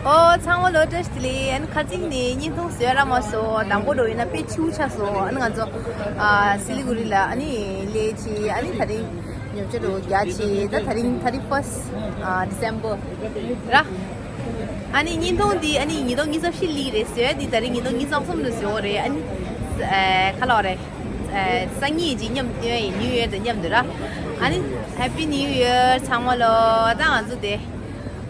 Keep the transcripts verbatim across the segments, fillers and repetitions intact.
ཨོ་ཚང་མ་ལོ་བཀྲ་ཤིས་བདེ་ལེགས། ཨ་ནི་ཁ་ཚིག་ནས་བརྙན་ཐུང་བཟོས་ར་མ་སོང་། དང་པོ་འགྲོ་ཡིན་ན་དཔེ་ཆུ་ཆགས་སོང་། ཨ་ནི་ང་ཚོ་ཨ་སི་ལི་གུ་རི་ལ་ཨ་ནི་སླེབས་ཅི། ཨ་ནི་ད་རིང་ཉོ་ཆ་འགྲོ་རྒྱག་ཅི། ད་ད་རིང་ད་རིང་ཕར་སི་ཨ་ཌི་སེམ་བར་ར། ཨ་ནི་བརྙན་ཐུང་འདི་ཨ་ནི་ཉིས་སྟོང་ཉི་ཤུ་རྩ་བཞི་སླེབས་རེད། བཟོས་འདི་ད་རིང་ཉིས་སྟོང་ཉི་ཤུ་རྩ་གསུམ་ལ་བཟོས་རེད། ཨ་ནི་ཨ་ཁ་ལོ་རེད། ཨ་སང་ཉིན་གྱི་མཉམ་དུ་ཡིན། ནིའུ་ཡར་དང་མཉམ་དུ་ར། ཨ་ནི་ཧེ་པི་ནིའུ་ཡར་ཚང་མ་ལོ། ད་ང་ཚོ་དེ།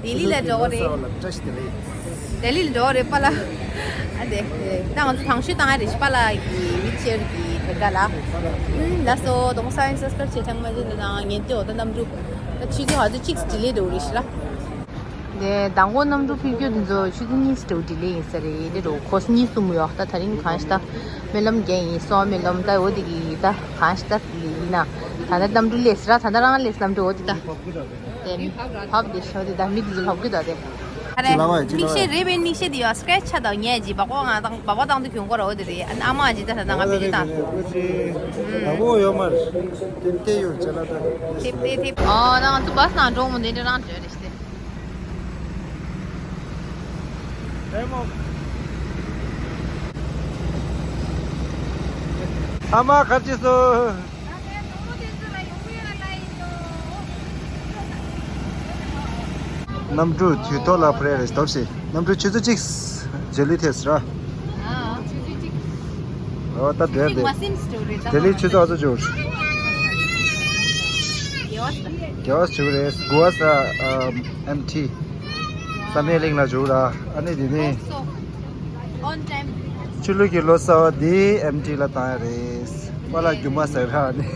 ལྡི་ལི་ལ་འགྲོ་གི་རེད། ལྡི་ལི་ལ་འགྲོ་གི་རེད་པཱ་ལགས། ཨ་དེ། ད་ང་ཚོ་དང་ཤོས་བཏང་ཡ་རེད་པཱ་ལགས་ཀྱི་ཝིལ་ཅེར་གྱི་དེ་ག་ལ། ཨུམ་ལགས་སོ། དོང་སའིན་སབ་སི་ཀ་རབ་བྱེད་ཐེངས་མ་བྱེད་འདི་དང་ངན་ཏེ་འོ་ད་གནམ་གྲུ། ད་ཆུ་ཚོད་ཨ་ཚོད་གཅིག་ཌི་ལེ་འགྲོ་གི་རེད་ཤི་ལ། དེ་མདང་དགོང་གནམ་གྲུ་ཕེབས་རྒྱུ་དེ་ཚོ་ཆུ་ཚོད་གཉིས་ཌི་ལེ་ཡིན་ས་རེད། དེ་འགྲོ་གོ་ས་གཉིས་གསུམ་ཡོད། ད་ད་རིང་གང་ཞིག་ད་སྨོན་ལམ་རྒྱག་ཡིན་སོང་། སྨོན་ལམ་ད་འོ་དེ་གི་ད་གང་ཞིག་ད་ཡིན་ན་ད་ད་གནམ་གྲུ་སླེབས་ར། ད་ད་རང་སླེབས་གནམ་གྲུ་འོ་དེ་ད། དེ་ཕབ་དེ་ཤོ་དེ་ད་མི་དེ་ཚོ་ལོག་གི་ད་དེ། ཨ་རེ། ཅི་ལ་བ་ཅི་ལ་མིག་ཤེལ་རེད་པས། མིག་ཤེལ་དེ་ཡོད་སི་ཀེ་ཆ་དང་ཉེ་ཅི་སྦག་སྦག་ང་དང་སྦག་སྦག་བཏང་དུས་གྱོང་སྐོར་འོ་དེ་རེད། ཨ་ཨ་མ་ཅི་ད་ད་ད་ང་བེད་སྤྱོད་བཏང་། ད་བོ་ཡོད་མ་རེད། དེ་དེ་ཡོད་ཅི་ལ་ད། ཐེབས་ཐེབས་ཐེབས། ཨོ་ད་ང་ཚོ་བ་སི་ནང་འགྲོ་མོ་དེ་འདྲ་རང་འདྲ་རེད་ཤི་དེ། ཨ་མ་ག་ཅི་སོ། གནམ་གྲུ་དུས་ཐོག་ལ་འཕུར་ཡ་རེད། སྟོབས་ཤིག་གནམ་གྲུ་ཆུ་ཚོད་གཅིག་རྗེས་ལུས་ཐེབས་ར། ཨོ་ད་དེར་དེ། དེ་ལས་ཆུ་ཚོད་ཨ་ཚོ་འབྱོར། རྒྱལ་བ་བྱུང་རེད། དགུ་བ་ས་ཨམ་ཨེམ་ཊི། བསམ་ཡས་གླིང་ལ་འབྱོར་ར། ཨ་ནི་དེ་ནི། ཆུ་ལུག་གི་ལོ་གསར་བ་འདི་ཨེམ་ཊི་ལ་བཏང་ཡ་རེད། པཱ་ལགས་རྒྱུ་མ་ཟེར་ཧ་ནི།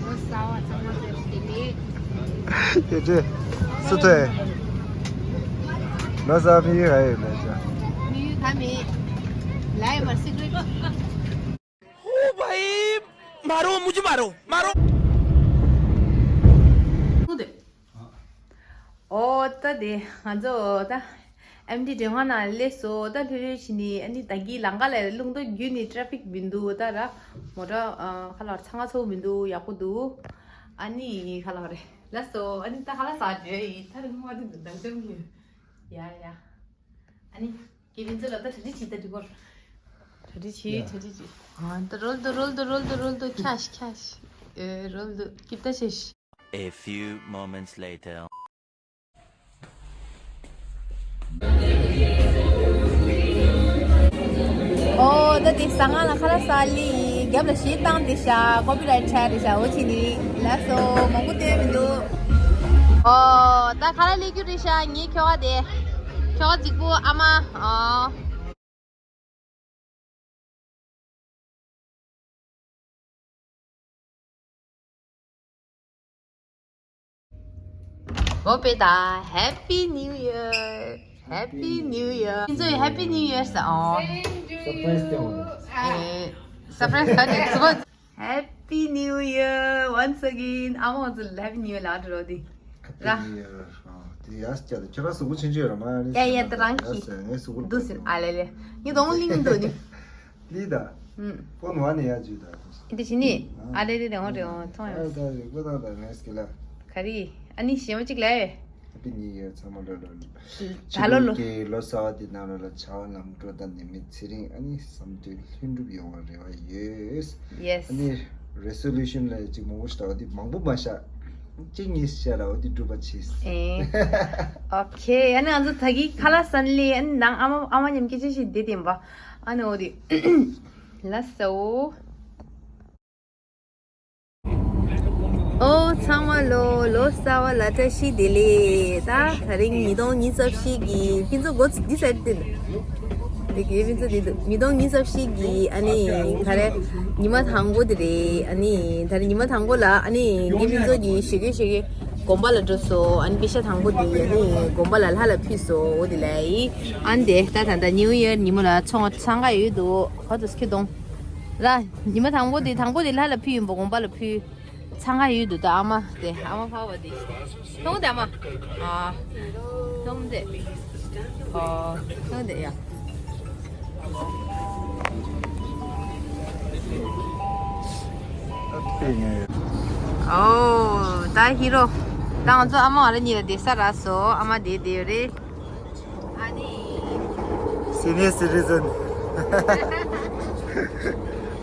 ལོ་གསར་བ་ཚང་མ་ཟེར་ཞིག་དེ་ནི། དེ་འདྲས་སུ་ཐོས། ལོ་གསར་མི་ཡུལ་ག་ཡོད་ལས་ཅག་མི་ཡུལ་ག་མེད། ལ་ཡོད་མར་སི་ཀྲེ་ཊི། ओ भाई, मारो, मुझे मारो, मारो। ཨོ་ད་དེ་ང་ཚོ་ད་ཨེམ་ཊི་མགྲོན་ཁང་ནང་སླེབས་སོང་། ད་ལྷོད་ལྷོད་བྱས་ནས་ཨ་ནི་ད་གིན་ལམ་ཁ་ལ་རླུང་རྟ་རྒྱུག་ནས་ཊ་ར་ཕིག་མི་འདུག་ད་ར་མོ་ཊ་ཨ་ཁ་ལག་ཚང་ང་ཚོ་མི་འདུག་ཡག་པོ་འདུག་ཨ་ནི་ཁ་ལག་རེད་ལགས་སོ། ཨ་ནི་ད་ཁ་ལག་ཟ་འདྲ་ཡིན། ད་རིང་མ་འདི་འདུག་ད་འདུག་ཡ་ཡ། ཨ་ནི་ཀེ་བིན་ཚོ་ལ་ད་གྲ་སྒྲིག་བྱེད་ད་འགྲིག་གོ། གྲ་སྒྲིག་བྱེད་གྲ་སྒྲིག་བྱེད། ཨ་ད་རོལ་དུ་རོལ་དུ་རོལ་དུ་རོལ་དུ་ཁྱ་ཤ་ཁྱ་ཤ། ཨེ་རོལ་དུ་སྐྱིབས་ད་ཆེ་ཤ། A few moments later. ཨོ་ད་དེ་ཟ་ཁང་ལ་ཁ་ལག་ཟ་ལི་རྒྱབ་ལ་གཞས་བཏང་དེ་ཤ་ཀོ་པི་རའེ་ཊི་ཆགས་རེད་ཤ། འོ་ཅི་ནི་ལགས་སོ་མང་པོ་སྟོན་མི་འདུག་ཨོ་ད་ཁ་ལག་ལས་རྒྱུ་རེད་ཤ། ངའི་ཁྱོ་ག་དེ་ཁྱོ་ག་རྫིག་པོ་ཨ་མ། ཨོ། ཨོ་པེ་ད། Happy New Year. Happy New Year. ཁྱེད་ཚོས་Happy New Year ཟེར་ཨོ། Surprise ཏེ་འོང་། ཨེ། Surprise ག་རེ་ཟེར་བ། Happy New Year once again. ཨ་མ་ང་ཚོ་ལ་Happy New Year ལབ་འགྲོ་དེ། ར། Happy New Year. ཨ་དེ་ཡ་སྐྱ་དེ་ཁྱོད་རང་གཟུགས་པོ་ཆེན་ཆེ་ཡོད་ར་མ་རེད། ཡ་ཡ་ད་རང་གི་ཡ་ཟེར་ངའི་གཟུགས་པོ་འདུག་ཟེར་ཨ་ལེ་ལེ། ངས་གདོང་ལིང་འདུག་ནི། ལི་ད། ཧུམ། ཕོ་ནུ་ཨ་ནི་ཡ་ཇུ་ད། འདི་ཕྱི་ནི། ཨ་རེ་རེ་རེ་འོ་རེ་འོ་མཐོང་ཡོད། ཨ་ད་རེ་པོ་ད་ད་ངས་སྐྱེ་ལ། ག་རེ། ཨ་ནི་ཞེ་མ་གཅིག་ལ་ཨེ། Happy New Year ཚང་མ་ལོ་ལོ། ད་ལོ་ལོ། ཕྱི་ལོ་གི་ལོ་གསར་བ་འདི་ནང་ལོ་ལ་བྱ་བ་ལམ་འགྲོ་དང་ནད་མེད་ཚེ་རིང་ཨ་ནི་བསམ་དོན་ལྷུན་གྲུབ་ཡོང་བར་རེ་བ་ཡོད། Yes. ཨ་ནི་resolution ལ་ཅིག་མང་པོ་ཞིག་ད་འོ་འདི་མང་པོ་མ་བཞག་གཅིག་གཉིས་བཞག་ལ་འོ་འདི་འགྲུབ་པ་བྱེད། ཨེ། Okay. ཨ་ནི་ང་ཚོ་ད་གི་ཁ་ལག་ཟ་ལེ་ཨ་ནི་ནང་ཨ་མ་ཨ་མ་མཉམ་སྐད་ཆ་ཞིག་བསྡད་དེ་ཡིན་པ། ཨ་ནི་འོ་དེ། ལགས་སོ། ཨོ་ཚང་མ་ལོ་ལོ་གསར་བ་ལ་བཀྲ་ཤིས་བདེ་ལེགས། ད་ད་རིང་ཉིས་སྟོང་ཉི་ཤུ་རྩ་བཞི་གི་ཕུན་ཚོགས་སྒོ་འདི་ཟེར་ཏེ་འདུག་དེ་གའི་ཕུན་ཚོགས་འདི་འདུག་ཉིས་སྟོང་ཉི་ཤུ་རྩ་བཞི་གི་ཨ་ནི་ག་རེ་ཉི་མ་དང་པོ་དེ་རེད། ཨ་ནི་ད་རིང་ཉི་མ་དང་པོ་ལ་ཨ་ནི་འདི་ཕུན་ཚོགས་ཀྱི་ཞོགས་ཀས་ཞོགས་ཀས་དགོན་པ་ལ་འགྲོ་སོང་། ཨ་ནི་པེ་ཤ་དང་པོ་འདི་ཨ་ནི་དགོན་པ་ལ་ལྷ་ལ་ཕུལ་སོང་། འོ་དེ་ལ་ཡིན། ཨ་ནི་དེ་ད་ད་ད་ནིའུ་ཡར་ཉིན་མོ་ལ་ཚོང་འཚང་ཁ་ཡོད་འདུག་ཧོ་དུ་སྐྱིད་གདོང་ར། ཉི་མ་དང་པོ་དེ་དང་པོ་དེ་ལྷ་ལ་ཕུལ་ཡིན་པ། དགོན་པ་ལ་ཕུལ། འཚང་ཁ་ཡོད་འདུག་ད་ཨ་མ་དེ་ཨ་མ་ཕ་བ་དེ་མཐོང་དེ་ཨ་མ། ཨ་མཐོང་དེ། ཨ་མཐོང་དེ་ཡ། ཨོ་ད་ཧི་རོ། ད་ང་ཚོ་ཨ་མ་ང་རང་གཉིས་ལ་བསྡད་ས་རག་སོང་། ཨ་མ་བསྡད་བསྡད་ཡོད་རེད། ཨ་ Senior citizen.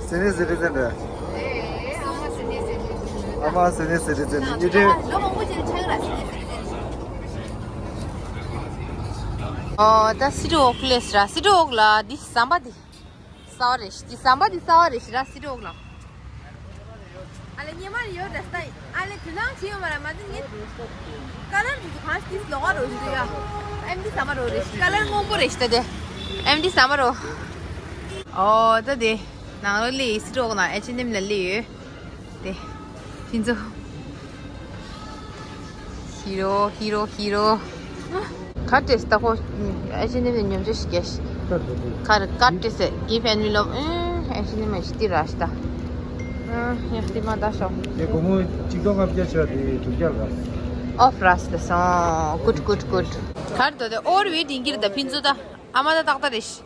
Senior citizen རེད། ཨ་མ་senior citizen ཡིན་གྱི་རེད། ཨོ་ད་སི་ཏུ་ཨོག་ལས་ར། སི་ཏུ་ཨོག་ལ་འདི་ཟམ་པ་འདི། གསར་པ་རེད་ཤག་འདི་ཟམ་པ་འདི་གསར་པ་རེད་ཤག་ར། སི་ཏུ་ཨོག་ལ། ཨ་ལེ་ཉི་མ་ཡོད་རེད་ད། ཨ་ལེ་དུ་ནང་ཆེ་ཡོད་མ་ར་མ་དེ་ངས། ཀ་ལར་འདི་གང་ཞིག་ལོག་རོ་ཞིག་འདུག་ཡ། ཨེམ་ཌི་ཟམ་པ་རོ་རེད་ཤག་ཀ་ལར་སྔོན་པོ་རེད་ཤག་ད་དེ། ཨེམ་ཌི་ཟམ་པ་རོ། ཨོ་ད་དེ། ནང་ལོགས་ལ་སི་ཏུ་ཨོག་ནང་ཨེཆ་ཨེན་ཨེམ་ལ་སླེབས་ཡོད། དེ། ཕུན་ཚོགས། ཧི་རོ་ཧི་རོ་ཧི་རོ། ག་སྤྲད་ད་ཁོ། ཨེ་ཤི་ནི་ནི་ཉོམ་ཆ་ཞིག་རྒྱག་ཤིག་ཁ་རེ་ག་སྤྲད་ཟེར། give envelope། ཨེ་ཨེ་ཤི་ནི་མ་ཞིག་ཏི་ར་ཤི་ད། ཨ་ཡ་ཏི་མ་ད་ཤོག་དེ་སྒོར་མོ་གཅིག་སྟོང་ལྔ་བརྒྱ་ཆགས་དེ་དྲུག་བརྒྱ་ལ། ཨོཕ་ར་སི་ད་སོང་། good good good། ག་རེ་ད་དེ་ཨོར་ཝེ་ཏིང་གི་རེད་ད་ཕུན་ཚོགས་ད། ཨ་མ་ད་ཏག་ཏག་རེད་ཤི།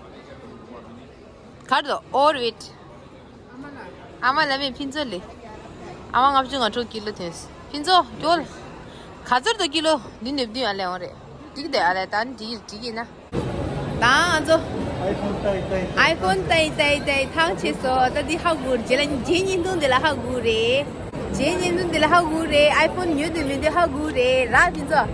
གར་དོ་ཨོར་ཝེད། ཨ་མ་ལ་མེད་ཕུན་ཚོགས་ལེ། ཨ་མ་ལྔ་བཅུ་ང་དྲུག་ཀི་ལོ་ཐོན། ཕུན་ཚོགས་ཡོལ། ག་ཚོད་དོ་ཀི་ལོ་འདི་ནུབ་འདི་ཨ་ལེ་འོང་རེད། འགྲིག་དེ་ཨ་ལེ་ད་འགྲིག་འགྲིག་ཡིན་ན། ད་ང་ཚོ། ཨའི་ཕོན་ཏའི་ཏའི་ཏའི་ཏའི་ཐང་ཆད་སོ། ད་འདི་ཧ་གོ་རྗེས་ལ་རྗེས་བརྙན་ཐུང་འདི་ལ་ཧ་གོ་རེད། རྗེས་བརྙན་ཐུང་འདི་ལ་ཧ་གོ་རེད། ཨའི་ཕོན་ཉོས་དུས་མི་འདི་ཧ་གོ་རེད་ར་ཕུན་ཚོགས།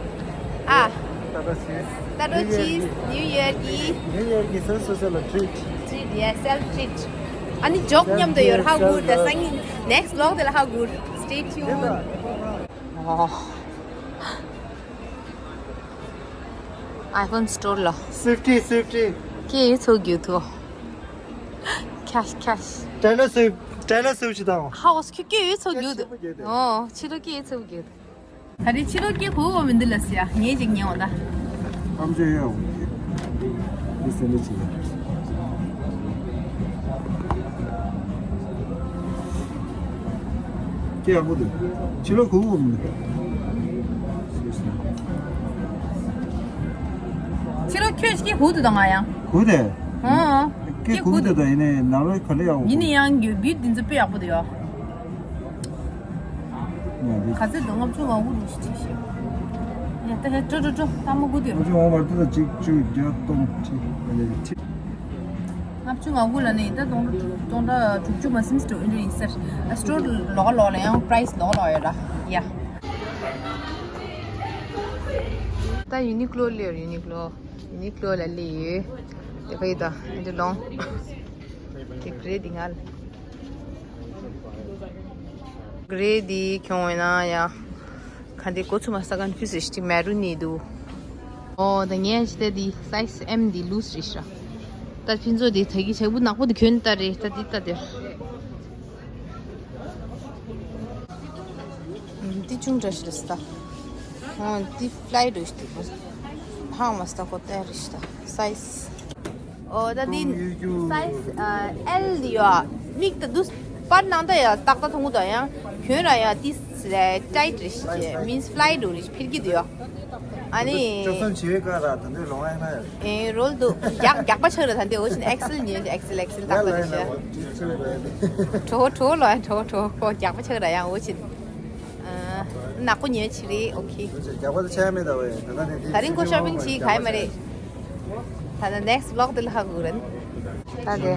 ཨ། ཏ་ཏ་ཆིས། ཏ་ཏ་ཆིས། ནིའུ་ཡར་གྱི། ནིའུ་ཡར་གྱི་སོ་སོ་སོ་ལ་ཊི་རིཊ། ཊི་རིཊ་ཡ། སེལཕ་ཊི་རིཊ། ཨ་ནི་ཇོག་མཉམ་དུ་ཡོད་ཧ་གོ་ད་སང་ཉིན་ནེགསི་བི་ལོག་དེ་ལ་ཧ་གོ། Stay tuned. ཨོ། ཨའི་ཕོན་སི་ཊོར་ལ། སེབ་ཊི་སེབ་ཊི། ཁྱེད་ཡོད་ཚོད་རྒྱུ་ཐོ། ཁྱེད་ཁྱེད། ཏྲེ་ལར་སུབ་ཏྲེ་ལར་སུབ་ཞིག་དང་། ཧའོ་ཁྱེད་ཁྱེད་ཡོད་ཚོད་རྒྱུ་ཐོ། ཨོ་ཕྱི་ལོ་ཁྱེད་ཡོད་ཚོད་རྒྱུ་ཐོ། ད་རེས་ཕྱི་ལོགས་སྐྱེ་གོ་གོ་མི་འདུག་ལ་ཟེར་ཡ། ངས་ཅིག་ཉན་འོང་ད། ཨམ་ཅོག་ཡོད་འོང་། འདི་སེ་འདྲ་ཅིག་ཡ། སྐྱེ་ཡག་པོ་འདུག་ཕྱི་ལོགས་གོ་གོ་མི་འདུག་ཕྱི་ལོགས་ཁྱོད་སྐྱེ་གོ་འདུག་ད་ང་ཡང་། གོ་དེ། ཨོ། སྐྱེ་གོ་འདུག་ད་ཡིན་ནའི་ནང་ལོགས་ག་འདྲ་ཡག་པོ། ཡིན་ནའི་ཡང་གི་བིའུ་འདི་ཚོ་དཔེ་ཡག་པོ་འདུག་ཡ། ག་ཚོད་འདུག་ལྔ་བཅུ་ང་དགུ་རུ་ཞིག་ཅིག་ཤེས། ཡ་ད་ཧེ་འགྲོ་འགྲོ་འགྲོ་ལྟད་མོ་དགུ་དེ་རུ། ལྔ་བཅུ་ང་དགུ་བར་དུ་ད་གཅིག་བཅུ་བརྒྱད་སྟོང་ཁྲི་ཨ་ལེ་ཁྲི། ལྔ་བཅུ་ང་དགུ་ལ་ནི་ད་སྟོང་ཕྲག་དྲུག་སྟོང་ཕྲག་དྲུག་ཅུ་མ་ཟིན་སི་ཊོར་ཨིན་ཊི་རི་ཡིན་ཟེར། སི་ཊོར་ལོགས་ལོགས་ལ་ཡང་པ་རའེ་སི་ལོགས་ལོགས་ཡོད་ར། ཡ། ད་ཡུ་ནི་ཀློ་ལ་ཡོད། ཡུ་ནི་ཀློ། ཡུ་ནི་ཀློ་ལ་སླེབས་ཡོད། དེ་ཕ་ཡི་ད་ཨིན་ཊི་ལོང་། དེ་གྲས་འདི་ང་ལ། གྲས་འདི་ཁྱོང་ཡོད་ན་ཡ། ག་འདི་གོ་ཚུ་མ་ས་ཀན་ཕི་སི་ཞིག་མེ་རུ་ནི་འདུག་ཨོ་ད་ངས་ཞི་ཏེ་འདི་སའི་ཛི་ཨེམ་འདི་ལུས་རེད་ཤག་ད་ཕུན་ཚོགས་འདི་ད་གི་ཇག་པོ་ནག་པོ་འདི་གྱོན་ལྟ་རེད། ད་འདི་ལྟ་དེ། འདི་ཆུང་དྲགས་ཤིག་རེད་ད། ཨོ་འདི་ཕི་ལེཊ་རེད་ཤག་འདི་ཧང་མ་སྟ་ཀོ་ཏེ་རེད་ཤག་ད་སའི་ཛི། ཨོ་ད་འདི་སའི་ཛི་ཨ་ཨེལ་འདི་ཡོད། མིག་ད་འདུག་པར་ནང་ད་ཡ་ཏག་ཏག་མཐོང་གི་འདུག་ཡང་གྱོན་ར་ཡ་ཏིས་ཊའིཊ་རེད་ཤག་མིན་སི་ཕི་ལེཊ་རེད་ཤག་འཕེལ་གྱི་འདུག་ཡ། ཨ་ནི། ཅོ་སོན་བྱེད་ཀ་ར་ད་འདོད་ལོང་ཨེ་ན་ཡ། ཨེ་རོལ་འདུག་རྒྱག་རྒྱག་པ་ཆགས་ར་ད་འདི་འོ་ཆེན་ཨེག་སེལ་ཉོས་ཤག་ཨེག་སེལ་ཨེག་སེལ་ཏག་ཏག་རེད་ཤག་གྲོ་གྲོ་ལོ་ཨེ་གྲོ་གྲོ་ཁོ་རྒྱག་པ་ཆགས་ར་ཡང་འོ་ཆེན། ཨ་ནག་པོ་ཉོས་ཆི་རེད། ཨོ་ཁེ། རྒྱག་པ་ད་ཆ་མེད་ད་བས་ད་ད་ནི་དེ་ད་རིང་ཁོ་ཤོ་པིང་བྱེད་ག་ཡི་མ་རེད། ད་ད་ནེགསི་བི་ལོག་དེ་ལ་ཧ་གོ་རན། ད་དེ།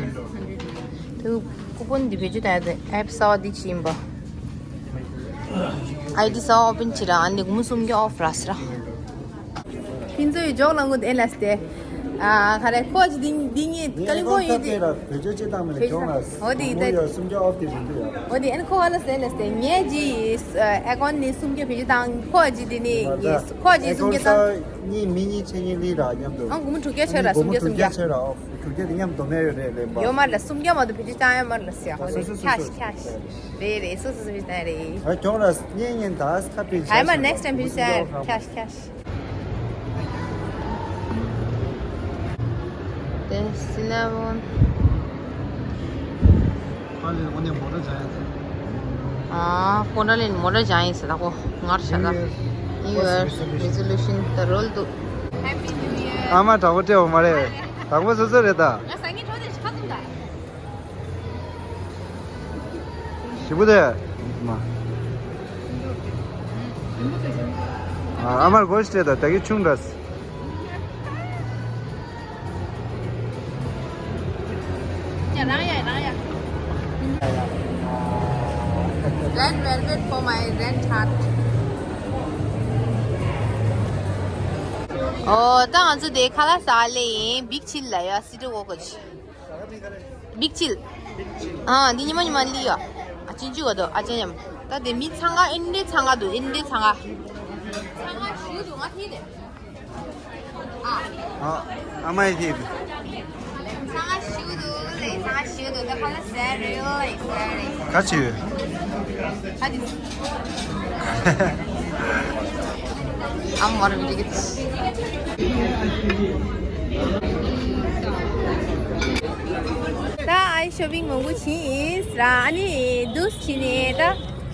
དུ་ཀུ་པོན་འདི་བེད་སྤྱོད་བཏང་ཡ་དེ་ཨེབ་གསར་པ་འདི་ཅི་ཡིན་པ། ཨའི་ཌི་གསར་པ་ཨོ་པན་བྱེད་ར་ཨ་ནི་སྒོར་མོ་སུམ་བརྒྱ་ཨོཕ་རག་སི་ར། ཁྱེད་ཚོ་ཡི་ཇོག་ལ་ངུ་དེ་ལ་སྟེ། ཨ་ག་རེ་ཁོ་ཅི་འདི་འདི་ངའི་ཀ་ལིང་པོང་ཡོད་དེ། བེད་སྤྱོད་བྱེད་བཏང་མེད་ལ་ཁྱོང་ལ་འོ་དེ་ད་སུམ་བརྒྱ་ཨོཕ་དེ་རིན་འདུག་ཡ། འོ་དེ་ཨན་ཁོ་བ་ལ་སེ་ལ་སྟེ་ངས་ཅི་ཨེ་ཀོན་ནི་སུམ་བརྒྱ་བེད་སྤྱོད་བཏང་ཁོ་ཅི་འདི་ནི་ངས་ཁོ་ཅི་སུམ་བརྒྱ་བཏང་། གཉིས་མི་གཉིས་ཆེ་གཉིས་ལི་ར་མཉམ་དུ། ཨང་སྒོར་མོ་དྲུག་བརྒྱ་ཆགས་ར་སུམ་བརྒྱ་སུམ་བརྒྱ། ཆགས་ར་ཨོཕ་དྲུག་བརྒྱ་དེ་མཉམ་དུ་མེད་ཡོད་རེད་ལེན་པ། ཡོད་མ་རེད་ལ་སུམ་བརྒྱ་མ་གཏོགས་བེད་སྤྱོད་བཏང་ཡོད་མ་རེད་ལ་སི་ཡ། ཨོ་དེ་ཁྱ་ཤི་ཁྱ་ཤི། རེད་རེད་སོ་སོ་སོ་བེད་སྤྱོད་བཏང་རེད། ཨ་ཁྱོང་ར་གཉིས་གཉིས་ད་ཁ་པིག་ཨ་མ་ནེགསི་ཊའིམ་བེད་སྤྱོད་བཏང་ཁྱ་ཤི་ཁྱ་ཤི། དེ་སི་ན་མོན། ཨ་ལེ་འོ་ནས་མོ་ཊ་བྱ་ཡ་དེ། ཨ་ཀོན་ཌ་ལིན་མོ་ཊ་བྱ་ཡིན་ཟེར་ད་ཁོ་ངར་བྱ་ད། New Year resolution ད་རོལ་འདུག་ཨ་མ་དྲག་པོ་སྤྲད་འོ་མ་རེད། དྲག་པོ་སོ་སོ་རེད་ད། ང་སང་ཉིན་གྲོ་དེ་ཁ་ཐུམ་ད། ཞི་བུ་དེ། མ། ཨ་མར་གོ་ཤི་ད་ད་གི་ཆུང་འདྲ། རང་ཡ་རང་ཡ། Red velvet for my red heart. ཨོ་ད་ང་ཚོ་དེ་ཁ་ལག་ཟ་ལེ་ཡིན། Big Chill ལ་ཡ། City Walk གི། Big Chill. ཨ་འདི་ཉི་མ་ཉི་མ་ལི་ཡ། ཨ་ཅིན་ཅུ་ག་དོ་ཨ་ཅན་ཡམ། ད་དེ་མི་འཚང་ཁ་ཨིན་དེ་འཚང་ཁ་འདུག་ཨིན་དེ་འཚང་ཁ། འཚང་ཁ་ཞུ་འདུག་ང་ཐི་དེ། ཨ་ཨ་མ་ཡི་ཐི་དེ། འཚང་ཁ་ཞུ་འདུག་ལེ། འཚང་ཁ་ཞུ་འདུག་ད་ཁ་ལག་ཟ་རེ་ལེ་ཟ་རེ། ག་ཅི་ཡོད། ཨ་དེ། I'm more of a ད་ཨའི་ཤོ་པིང་མང་པོ་ཕྱིན་ཡིན་ར། ཨ་ནི་འདུག་ཕྱིན་ནས་ད་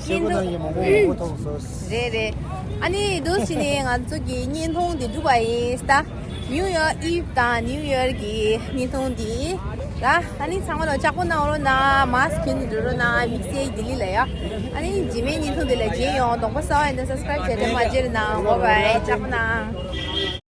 ཤེས་བཟོ་བཏང་ཡིན་མང་པོ་མང་པོ་ཐོག་སོ། རེད་རེད། ཨ་ནི་འདུག་ཕྱིན་ནས་ང་ཚོ་གི་བརྙན་ཐུང་འདི་གྲུབ་པ་ཡིན་ད། New Year Eve དང་New Year གི་བརྙན་ཐུང་འདི་ར། ཨ་ནི་ཚང་མ་ལ་ལྕགས་པོ་གནང་རོགས་གནང་། མཱ་སི་ཁི་གྱོན་ནས་འགྲོ་རོགས་གནང་། དམིགས་བསལ་ལྡི་ལི་ལ་ཡ། ཨ་ནི་རྗེས་མའི་བརྙན་ཐུང་འདི་ལ་མཇལ་ཡོང་། གདོང་པ་གསར་པ་ཡིན་ན་སབ་སི་ཀ་རེབ་བྱས་ཏེ་མ་བརྗེད་རོགས་གནང་། བྷའི་བྷའི། ལྕགས་པོ་གནང་།